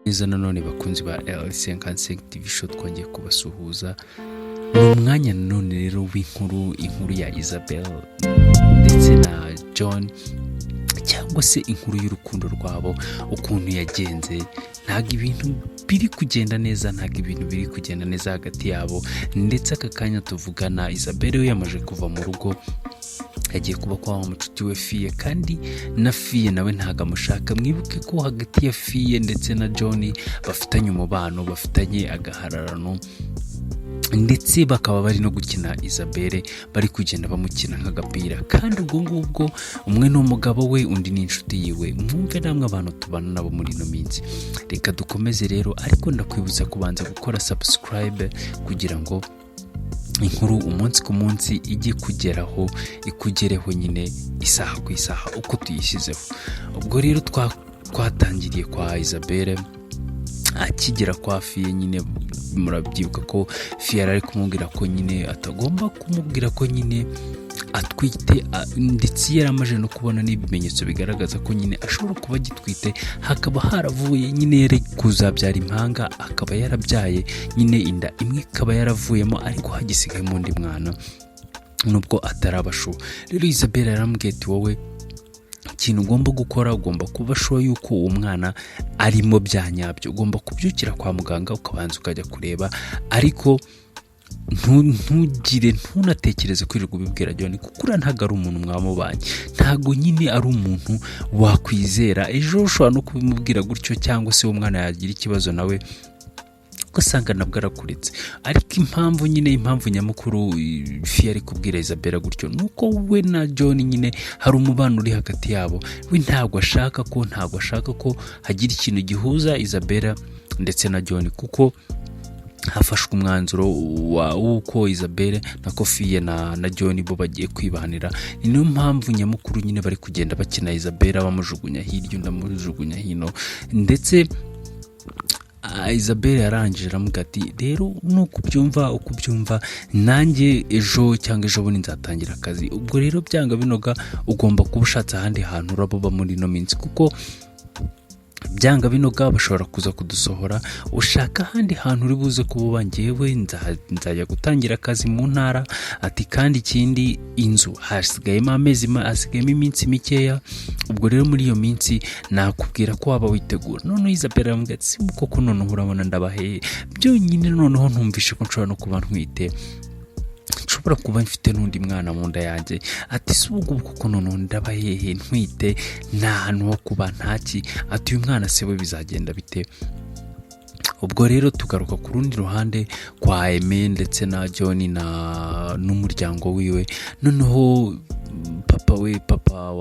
Neza nanone bakunzi ba LC55 TV Show, twongeye kubasuhuza. Ni umwanya nanone rero w'inkuru, inkuru ya Isabel ndetse na John, cyangwa se inkuru y'urukundo rwabo ukuntu yagenze. Ntabwo ibintu biri kugenda neza, ntabwo ibintu biri kugenda neza hagati yabo. Ndetse aka kanya tuvugana, Isabel we yamaze kuva mu rugo, yagiye kuba kwa wa mucuti we Fiye, kandi na Fiye nawe ntabwo amushaka. Mwibuke ko hagati ya Fiye ndetse na John bafitanye umubano, bafitanye agahararano, ndetse bakaba bari no gukina Isabelle, bari kugenda bamukina nk'agapira. Kandi ubwo ngubwo umwe ni umugabo we, undi ni inshuti yiwe. Mwumve namwe abantu tubana nabo muri ino minsi. Reka dukomeze rero, ariko ndakwibutsa kubanza gukora subscribe kugira ngo inkuru umunsi ku munsi ijye kugeraho, ikugereho nyine isaha ku isaha uko tuyishyizeho. Ubwo rero twatangiriye kwa Isabelle akigera kwa Fiye. Nyine murabyibuka ko Fiye yari ari kumubwira ko nyine atagomba kumubwira ko nyine atwite, ndetse yari amaze no kubona n'ibimenyetso bigaragaza ko nyine ashobora kuba agitwite, hakaba haravuye nyine yari kuzabyara impanga, akaba yarabyaye nyine inda imwe ikaba yaravuyemo, ariko hagisigayemo undi mwana nubwo ataraba sure. Rero Isabelle yaramubwiye ati: "Wowe ikintu ugomba gukora, ugomba kuba sure yuko uwo mwana arimo bya nyabyo. Ugomba kubyukira kwa muganga, ukabanza ukajya kureba, ariko ntugire, ntunatekereze kwirirwa ubibwira John, kuko uriya ntabwo ari umuntu mwamubanye, ntabwo nyine ari umuntu wakwizera. Ejo ushobora no kubimubwira gutyo, cyangwa se uwo mwana yagira ikibazo nawe ugasanga nabwo arakuretse." Ariko impamvu nyine, impamvu nyamukuru Fiye ari kubwira Isabella gutyo, ni uko we na John nyine hari umubano uri hagati yabo. We ntabwo ashaka ko hagira ikintu gihuza Isabella ndetse na John, kuko hafashwe umwanzuro w'uko Isabelle na Kofiye na John bo bagiye kwibanira. Ni niyo mpamvu nyamukuru nyine bari kugenda bakina Isabella, bamujugunya hirya, undi amujugunya hino. Ndetse Isabelle yarangije aramubwira ati: "Rero nuko ubyumva, uko ubyumva, nanjye ejo cyangwa ejo bundi nzatangira akazi. Ubwo rero byanga binoga ugomba kuba ushatse ahandi hantu uraba uba muri ino minsi, kuko byanga binoga bashobora kuza kudusohora. Ushaka ahandi hantu uri buze kuba uba. Njyewe nzajya gutangira akazi mu ntara." Ati: "Kandi ikindi, inzu hasigayemo amezi, hasigayemo iminsi mikeya. Ubwo rero muri iyo minsi nakubwira ko waba witegura." Noneho Isabella aramubwira ati: "Si koko, noneho urabona ndabaheye byonyine, noneho ntumvishe ko nshobora no kuba ntwite, nshobora kuba mfite n'undi mwana mu nda yanjye." Ati: "Si ubu ngubu kuko noneho ndaba hehe ntwite, nta hantu ho kuba, ntaki?" Ati: "Uyu mwana se we bizagenda bite?" Ubwo rero tugaruka ku rundi ruhande kwa Aime ndetse na John na n'umuryango wiwe. Noneho papa we, papa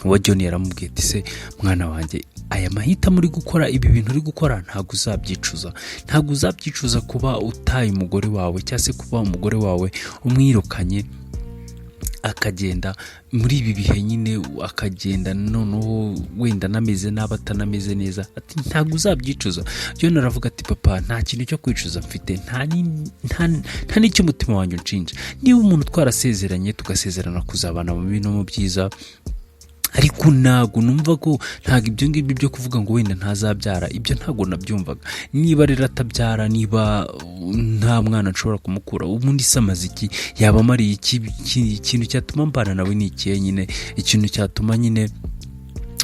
wa John yaramubwiye ati: "Se mwana wanjye, aya mahitamo uri gukora, ibi bintu uri gukora, ntabwo uzabyicuza. Ntabwo uzabyicuza kuba utaye umugore wawe, cyangwa se kuba umugore wawe umwirukanye akagenda muri ibi bihe nyine, akagenda noneho wenda anameze nabi, atanameze neza." Ati: "Ntabwo uzabyicuza." John aravuga ati: "Papa, nta kintu cyo kwicuza mfite, nta n'icyo umutima wanjye unshinja. Niba umuntu twarasezeranye, tugasezerana kuzabana mu bibi no mu byiza, ariko ntabwo numva ko, ntabwo ibyo ngibyo byo kuvuga ngo wenda ntazabyara, ibyo ntabwo nabyumvaga. Niba rero atabyara, niba nta mwana nshobora kumukura, ubundi se amaze iki? Yaba amariye iki? Ikintu cyatuma mbana nawe ni ikihe nyine? Ikintu cyatuma nyine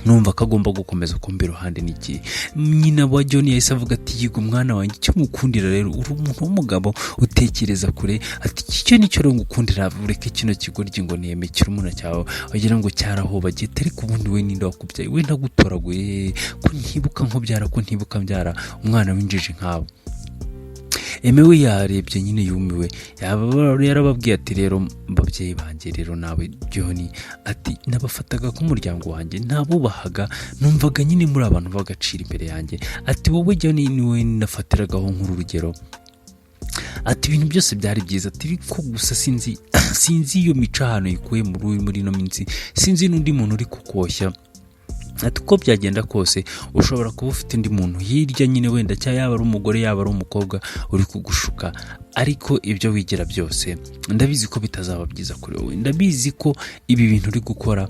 numva ko agomba gukomeza kumba iruhande ni iki?" Nyina wa John yahise avuga ati: "Yiga umwana wanjye, icyo ngukundira rero, uri umuntu w'umugabo utekereza kure." Ati: "Icyo nicyo rero ngukundira. Ureke kino kigoryi ngo niyeme kirumuna cyawe, wagira ngo cyarahobagiye. Ariko ubundi we ninde wakubyaye? We ndagutoraguye, ko ntibuka nkubyara, ko ntibuka mbyara umwana w'injiji nkawe?" Emewe yarebye nyine yumiwe. Yarababwiye ati: "Rero babyeyi banjye, rero nawe John," ati, "nabafataga nk'umuryango wanjye, nabubahaga, numvaga nyine muri abantu b'agaciro imbere yanjye." Ati: "Wowe John niwe nafatiragaho nk'urugero." Ati: "Ibintu byose byari byiza." Ati: "Ariko gusa sinzi iyo mico ahantu yikuye muri ino minsi, sinzi n'undi muntu uri kukoshya." Ati: "Uko byagenda kose ushobora kuba ufite undi muntu hirya nyine, wenda cyangwa yaba ari umugore, yaba ari umukobwa uri kugushuka. Ariko ibyo wigira byose, ndabizi ko bitazaba byiza kuri wowe. Ndabizi ko ibi bintu uri gukora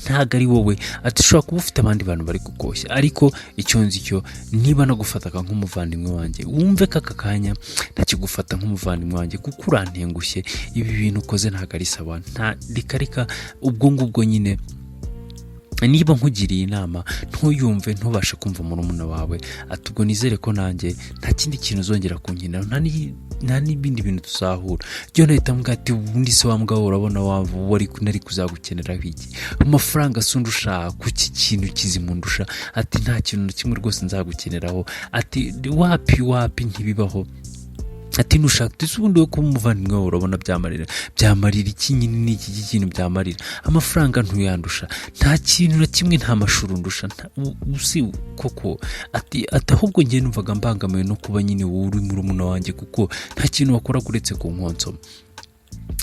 Ntabwo ari wowe." Ati: "Ushobora kuba ufite abandi bantu bari kukoshya, ariko icyo nzi cyo, niba nagufataga nk'umuvandimwe wanjye, wumve ko aka kanya ntakigufata nk'umuvandimwe wanjye, kuko urantengushye. Ibi bintu ukoze ntabwo ari sawa." Nta reka reka. Ubwo ngubwo nyine, niba nkugiriye inama ntuyumve, ntubashe kumva murumuna wawe, ati: "Ubwo nizere ko nanjye nta kindi kintu uzongera kunkenera, nta n'ibindi bintu tuzahura." John ahita amubwira ati: "Ubundi se wa mbwa we, urabona waba wari nari kuzagukeneraho iki? Amafaranga se undusha? Kuki kintu kizima undusha?" Ati: "Nta kintu na kimwe rwose nzagukeneraho." Ati: "Wapi, wapi, ntibibaho." Ati: "Nushaka ndetse ubundi we kuba umuvandimwe wawe, urabona byamarira iki nyine? Ni iki kintu byamarira? Amafaranga ntuyandusha, nta kintu na kimwe, nta mashuri undusha, usi koko." Ati: "Ahubwo njye numvaga mbangamiwe no kuba nyine wowe uri murumuna wanjye, kuko nta kintu wakora uretse ku nkonsoma."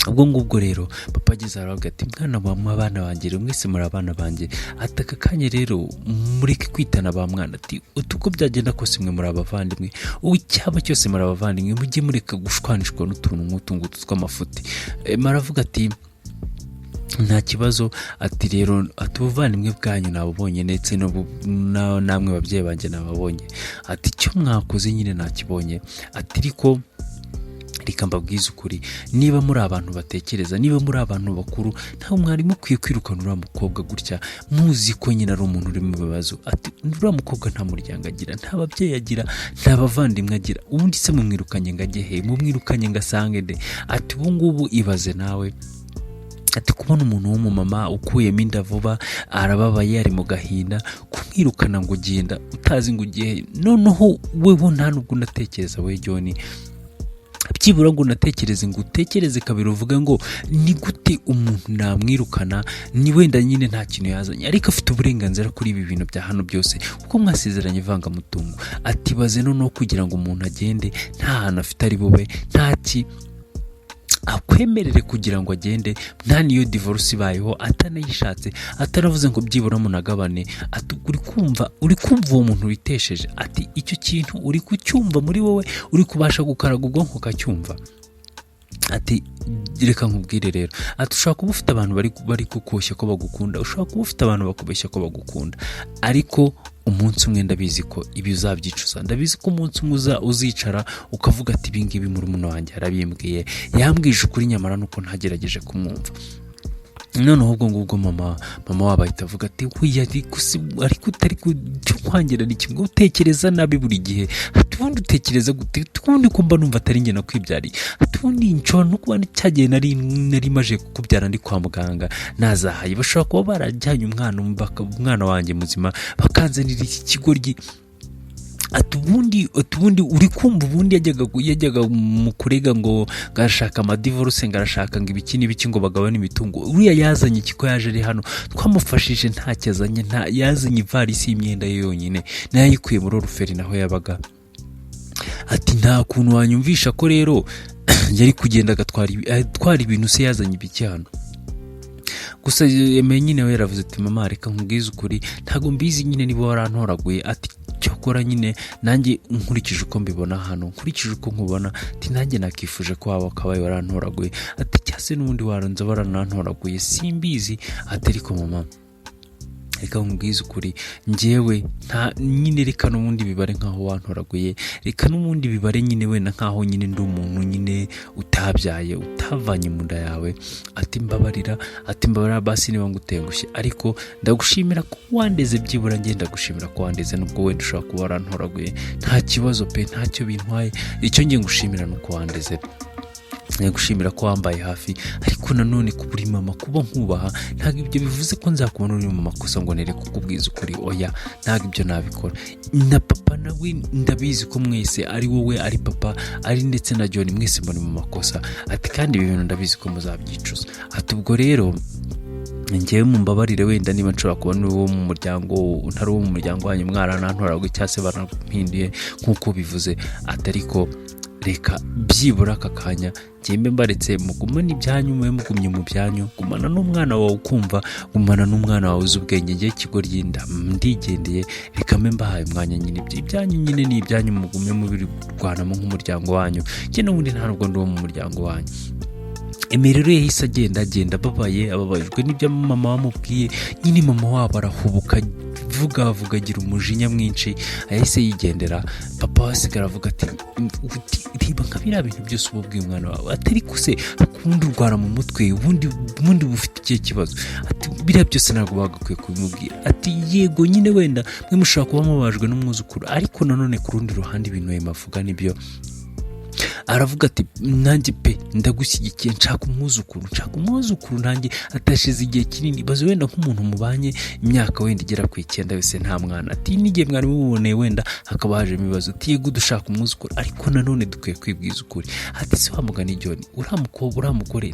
Ubwo ngubwo rero papa ageze aravuga ati: "Mwana wa abana banjye rero, mwese muri abana banjye." Ati: "Aka kanya rero mureke kwitana ba mwana." Ati: "Uko byagenda kose mwe muri abavandimwe, ubu icyaba cyose muri abavandimwe, mujye mureka gushwanishwa n'utuntu nk'utu ngutu tw'amafuti." Maravuga ati: "Nta kibazo." Ati: "Rero," ati, "ubuvandimwe bwanyu nabubonye, ndetse namwe babyeyi banjye nababonye." Ati: "Icyo mwakoze nyine nakibonye." Ati: "Ariko reka mbabwize ukuri, niba muri abantu batekereza, niba muri abantu bakuru, ntabwo mwari mukwiye kwirukana uriya mukobwa gutya, muzi ko nyine ari umuntu uri mu bibazo." Ati: "Uriya mukobwa nta muryango agira, nta babyeyi agira, nta bavandimwe agira. Ubundi se mumwirukanye ngo ajye he? Mumwirukanye ngo asange nde?" Ati: "Ubu ngubu ibaze nawe," ati, "kubona umuntu w'umumama ukuyemo inda vuba, arababaye, ari mu gahinda, kumwirukana ngo ugenda utazi ngo ugiye he? Noneho weho nta nubwo unatekereza, we John, byibura ngo unatekereze, ngo utekereze kabiri uvuge ngo ni gute umuntu namwirukana? Ni wenda nyine nta kintu yazanye, ariko afite uburenganzira kuri ibi bintu bya hano byose, kuko mwasezeranye ivangamutungo." Ati: "Baze noneho kugira ngo umuntu agende nta hantu afite ari bube, nta ki akwemerere kugira ngo agende, nta niyo divorce ibayeho, atanayishatse, ataravuze ngo byibura munagabane." Ati: Uri kumva uwo muntu witesheje?" Ati: "Icyo kintu uri kucyumva muri wowe? Uri kubasha gukaraga ubwonko ukacyumva?" Ati: "Reka nkubwire rero," ati, "ushobora kuba ufite abantu bari kukoshya ko bagukunda, ushobora kuba ufite abantu bakubeshya ko bagukunda, ariko umunsi umwe ndabizi ko ibi uzabyicuza. Ndabizi ko umunsi umwe uzicara ukavuga ati: ibi ngibi murumuna wanjye yarabimbwiye, yambwije ukuri, nyamara nuko ntagerageje kumwumva." Noneho ubwo ngubwo mama wabo ahita avuga ati: "Wiya, ariko utari cyo kwangira ni kimwe, utekereza nabi buri gihe." Ati: "Ubundi utekereza gute? Ubundi ko mba numva atari njye nakwibyariye?" Ati: "Ubundi nshobora no kuba cyagihe nari maje kukubyara ndi kwa muganga nazahaye, bashobora kuba barajyanye umwana wanjye muzima bakanzanira iki kigoryi." Ati: "Ubundi uri kumva, ubundi yajyaga mu kurega ngo arashaka amadivorce, ngo arashaka ngo ibiki n'ibiki, ngo bagabane imitungo. Uriya yazanye iki ko yaje ari hano twamufashije ntacyo azanye? Nta yazanye, ivarisi y'imyenda ye yonyine nayo ayikuye muri orphelinat naho yabaga." Ati: "Nta kuntu wanyumvisha ko rero yari kugenda agatwara ibintu se? Yazanye ibiki hano?" Gusa yemeye nyine, we yaravuze ati: "Mama, reka nkubwize ukuri, ntabwo mbizi nyine niba warantoraguye." Ati: "Cyokora nyine nanjye nkurikije uko mbibona hano, nkurikije uko nkubona," ati, "nanjye nakifuje ko waba wakabaye warantoraguye." Ati: "Cyangwa se n'ubundi waranze waranantoraguye, simbizi." Ati: "Ariko mama, reka nkubwize ukuri, njyewe nta nyine, reka n'ubundi bibare nkaho wantoraguye, reka n'ubundi bibare nyine wenda nkaho nyine ndi umuntu nyine utabyaye, utavanye mu nda yawe." Ati: "Mbabarira," ati: "Mbabarira basi niba ngutengushye, ariko ndagushimira ko wandeze. Byibura njye ndagushimira ko wandeze, nubwo wenda ushobora kuba warantoraguye, nta kibazo pe, ntacyo bintwaye. Icyo ngiye ngushimira ni uko wandeze, gushimira ko wambaye hafi. Ariko nanone kuba uri mama, kuba nkubaha, ntabwo ibyo bivuze ko nzakubona uri mu makosa ngo nere kukubwiza ukuri. Oya, ntabwo ibyo nabikora. Na papa nawe ndabizi ko mwese, ari wowe, ari papa, ari ndetse na John, mwese muri mu makosa." Ati: "Kandi ibi bintu ndabizi ko muzabyicuza." Ati: "Ubwo rero ngewe mumbabarire wenda niba nshobora kuba n'uwo mu muryango, ntari uwo mu muryango wanyu, mwaranantoraguye cyangwa se barampinduye nk'uko bivuze." Ati: "Ariko reka byibura aka kanya ngembe mbaretse mugumane ibyanyu, mube mugumye mu byanyu. Gumana n'umwana wawe ukumva, gumana n'umwana wawe uzi ubwenge. Ngewe ikigoryi ndigendeye, reka mbe mbahaye umwanya nyine. Ibyanyu nyine ni ibyanyu, mugume mubirwanamo nk'umuryango wanyu. Njye n'ubundi nta nubwo ndi uwo mu muryango wanyu." Eme rero yahise agenda, agenda ababaye, ababajwe n'ibyo mama wamubwiye nyine. Mama wabo arahubuka, vuga vuga, agira umujinya mwinshi, yahise yigendera. Papa we asigara avuga ati: "Reba nka biriya bintu byose uba ubwiye umwana wawe atari kuse, ubundi urwara mu mutwe, ubundi bufite ikihe kibazo?" Ati: "Biriya byose ntabwo bagakwiye kubimubwira." Ati: "Yego nyine, wenda mwe mushobora kuba mubabajwe n'umwuzukuru, ariko nanone ku rundi ruhande ibintu Eme avuga nibyo." Aravuga ati: "Nanjye pe ndagushyigikiye, nshaka umwuzukuru, nshaka umwuzukuru nanjye." Atashize igihe kinini baze, wenda nk'umuntu mubanye imyaka wenda igera ku 9 wese nta mwana, ati n'igihe mwari muboneye wenda hakaba hajemo ibibazo. Ati: "Yego dushaka umwuzukuru, ariko nanone dukwiye kwibwiza ukuri." Ati: "Se wa mugani John, uriya mukobwa, uriya mugore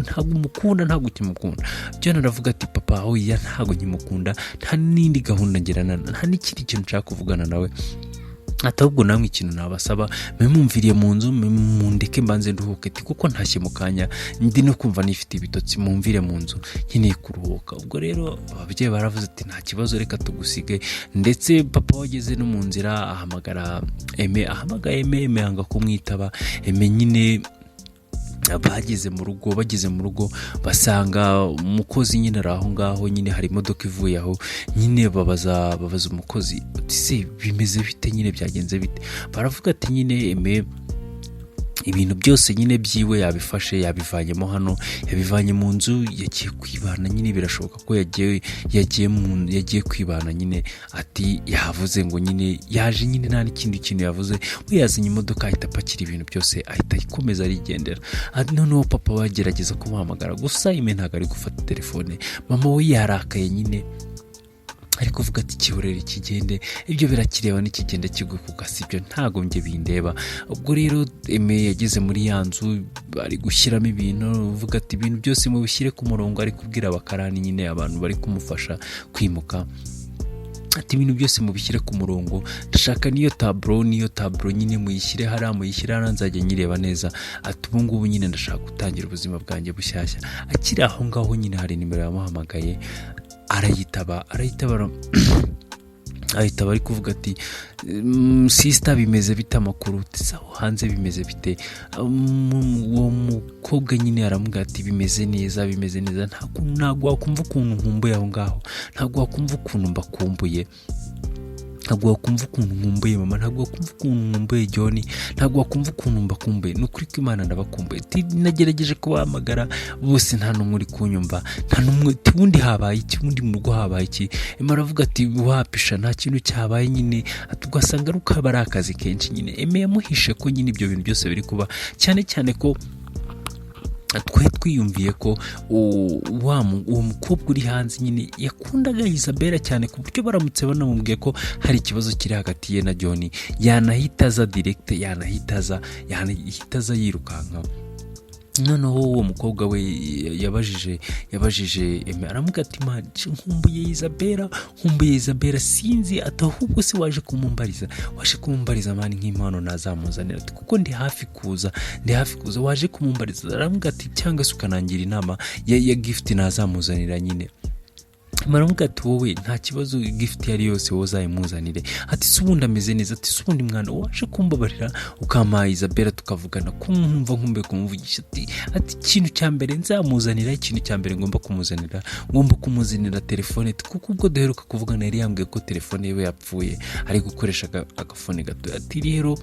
ntabwo umukunda, ntabwo ukimukunda?" John aravuga ati: "Papa, oya, ntabwo nkimukunda, nta n'indi gahunda ngirana, nta n'ikindi kintu nshaka kuvugana nawe." Ati: "Ahubwo namwe ikintu nabasaba, mwe mumviriye mu nzu, mundeke mbanze nduhuke." Ati: "Kuko ntashye mu kanya, ndi no kumva nifite ibitotsi, mumvire mu nzu, nkeneye kuruhuka." Ubwo rero ababyeyi baravuze ati: "Nta kibazo, reka tugusige." Ndetse papa wageze no mu nzira ahamagara Eme, ahamagaye Eme, Eme yanga kumwitaba. Eme nyine bageze mu rugo basanga umukozi nyine ari aho ngaho nyine, hari imodoka ivuye aho nyine. Babaza umukozi ati: "Se bimeze bite nyine, byagenze bite?" Baravuga ati: "Nyine Eme ibintu byose nyine byiwe yabifashe, yabivanyemo hano, yabivanye mu nzu, yagiye kwibana nyine, birashoboka ko yagiye kwibana nyine." Ati: "Yavuze ngo nyine yaje nyine, nta n'ikindi kintu yavuze, we yazanye imodoka ahita apakira ibintu byose, ahita akomeza arigendera." Noneho papa we agerageza kumuhamagara gusa Eme ntabwo ari gufata telefone. Mama we yarakaye nyine, ari kuvuga ati: "Kihorere kigende, ibyo birakireba, n'ikigenda kigwe ku gasi, ibyo ntabwo njye bindeba." Ubwo rero Eme yageze muri ya nzu, ari gushyiramo ibintu, uvuga ati: "Ibintu byose mubishyire ku murongo." Ari kubwira abakarani nyine, abantu bari kumufasha kwimuka, ati: "Ibintu byose mubishyire ku murongo, ndashaka niyo taburo nyine muyishyire hariya, muyishyire hariya, nzajya nyireba neza." Ati: "Ubu ngubu nyine ndashaka gutangira ubuzima bwanjye bushyashya." Akiri aho ngaho nyine hari nimero yamuhamagaye, arayitaba, ahita bari kuvuga ati: "Sister, bimeze bite? Amakuru aho hanze bimeze bite?" Uwo mukobwa nyine aramubwira ati: "Bimeze neza, bimeze neza, ntabwo wakumva ukuntu nkumbuye aho ngaho, ntabwo wakumva ukuntu mbakumbuye, ntabwo wakumva ukuntu nkumbuye mama, ntabwo wakumva ukuntu nkumbuye John, ntabwo wakumva ukuntu mbakumbuye, ni ukuri ko Imana ndabakumbuye. Nagerageje kubahamagara bose, nta n'umwe uri kunyumva, nta n'umwe. Ubundi habaye iki? Ubundi mu rugo habaye iki?" Emma aravuga ati: "Wapisha, nta kintu cyabaye nyine." Ati: "Ugasanga ari uko aba ari akazi kenshi nyine." Eme yamuhishe ko nyine ibyo bintu byose biri kuba, cyane cyane ko twari twiyumviye ko uwo mukobwa uri hanze nyine yakundaga Isabella cyane, ku buryo baramutse banamubwiye ko hari ikibazo kiri hagati ye na John, yanahita aza direct, yanahita aza yirukanka. Noneho uwo mukobwa we yabajije Eme, aramubwira ati: "Man, nkumbuye Isabella, nkumbuye Isabella, sinzi." Ati: "Ahubwo se waje kumumbariza man nk'impano nazamuzanira?" Ati: "Kuko ndi hafi kuza, ndi hafi kuza, waje kumumbariza?" Aramubwira ati: "Cyangwa se ukanangira inama ya gift nazamuzanira nyine." Baravuga ati: "Wowe nta kibazo, gift iyo ari yose wowe uzayimuzanire." Ati: "Se ubundi ameze neza?" Ati: "Se ubundi mwana, waje kumbabarira ukampaha Isabella tukavugana, ko nkumva nkumbuye kumuvugisha?" Ati: "Ikintu cya mbere nzamuzanira, ikintu cya mbere ngomba kumuzanira, ngomba kumuzanira telefone, kuko ubwo duheruka kuvugana yari yambwiye ko telefone yiwe yapfuye, ari gukoresha agafone gato." Ati: "Rero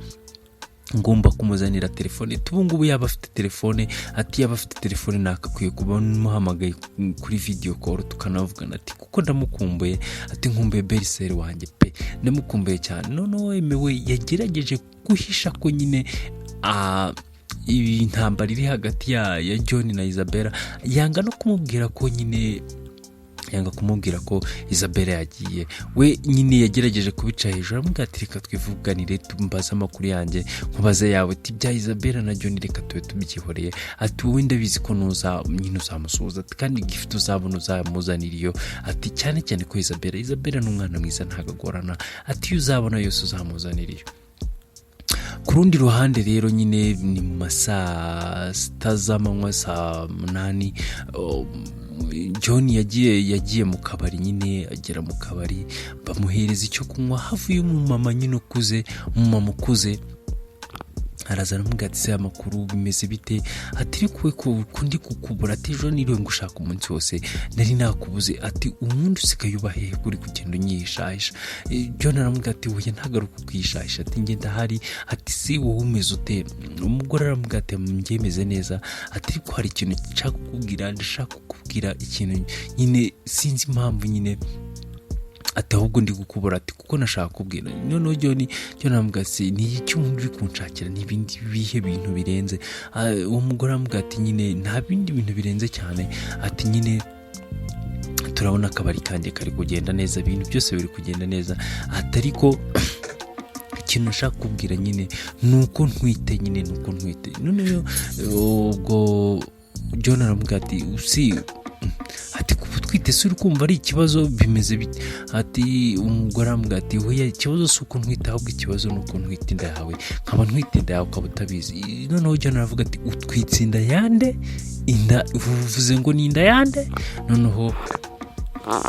ngomba kumuzanira telefone. Ubu ngubu yaba afite telefone." Ati: "Yaba afite telefone nakakwiye kuba muhamagaye kuri video call tukanavugana." Ati: "Kuko ndamukumbuye." Ati: "Nkumbuye belle-sœur wanjye pe, ndamukumbuye cyane." Noneho we yagerageje guhisha ko nyine iyi ntambara iri hagati ya John na Isabella, yanga no kumubwira ko nyine, yanga kumubwira ko Isabella yagiye. We nyine yagerageje kubica hejuru, aramubwira ati: "Reka twivuganire, tumbaze amakuru yanjye, nkubaze yawe." Ati: "Bya Isabella na John reka tube tubyihoreye." Ati: "Wowe ndabizi ko nuza nyine uzamusuhuza." Ati: "Kandi gift uzabona uzamuzanira iyo." Ati: "Cyane cyane ko Isabella ni umwana mwiza, ntabwo agorana." Ati: "Iyo uzabona yose uzamuzanira iyo." Ku rundi ruhande rero nyine ni mu ma saa 6 z'amanywa, saa 8, John yagiye mu kabari nyine. Agera mu kabari bamuhereza icyo kunywa, havuye umumama nyine ukuze, umumama ukuze. Araza aramubwira ati: "Se amakuru bimeze bite?" Ati: "Ariko we ko ndi kukubura?" Ati: "Ejo niriwe ngushaka umunsi wose, nari nakubuze." Ati: "Ubundi usigaye uba hehe uri kugenda unyihishahisha?" John aramubwira ati: "Oya, ntagaruka kukwihishahisha." Ati: "Njye ndahari." Ati: "Si wowe umeze ute?" Umugore aramubwira ati: "Njye meze neza." Ati: "Ariko hari ikintu nshaka kukubwira, ndashaka kukubwira ikintu nyine, sinzi impamvu nyine." Ati: "Ahubwo ndi gukubura." Ati: "Kuko nashaka kubwira." Noneho John aramubwira ati: "Ni iki uri kunshakira? Ni ibindi bihe bintu birenze?" Uwo mugore aramubwira ati: "Nyine nta bindi bintu birenze cyane." Ati: "Nyine turabona akabari kanjye kari kugenda neza, ibintu byose biri kugenda neza." Ati: "Ariko ikintu nshaka kubwira nyine ni uko ntwite nyine, ni uko ntwite." Noneho ubwo John aramubwira ati: "Usi?" Ati: "Kuba utwite se uri kumva ari ikibazo? Bimeze bite?" Ati, umugore aramubwira ati: "Oya, ikibazo si uko ntwite, ahubwo ikibazo ni uko ntwite inda yawe, nkaba ntwite inda yawe ukaba utabizi." Noneho John aravuga ati: "Utwitse inda yande? Inda uvuze ngo ni inda yande?" Noneho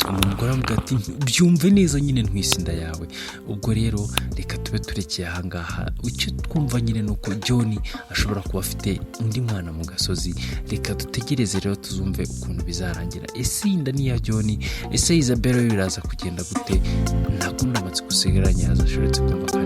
umugore aramubwira ati: "Byumve neza nyine, ntwise inda yawe." Ubwo rero reka tube turekeye ahangaha. Icyo twumva nyine ni uko John ashobora kuba afite undi mwana mu gasozi. Reka dutegereze rero tuzumve ukuntu bizarangira. Ese iyi nda ni iya John? Ese Isabella we biraza kugenda gute? Nta kundi, amatsiko usigaranye yazashoretse kumva.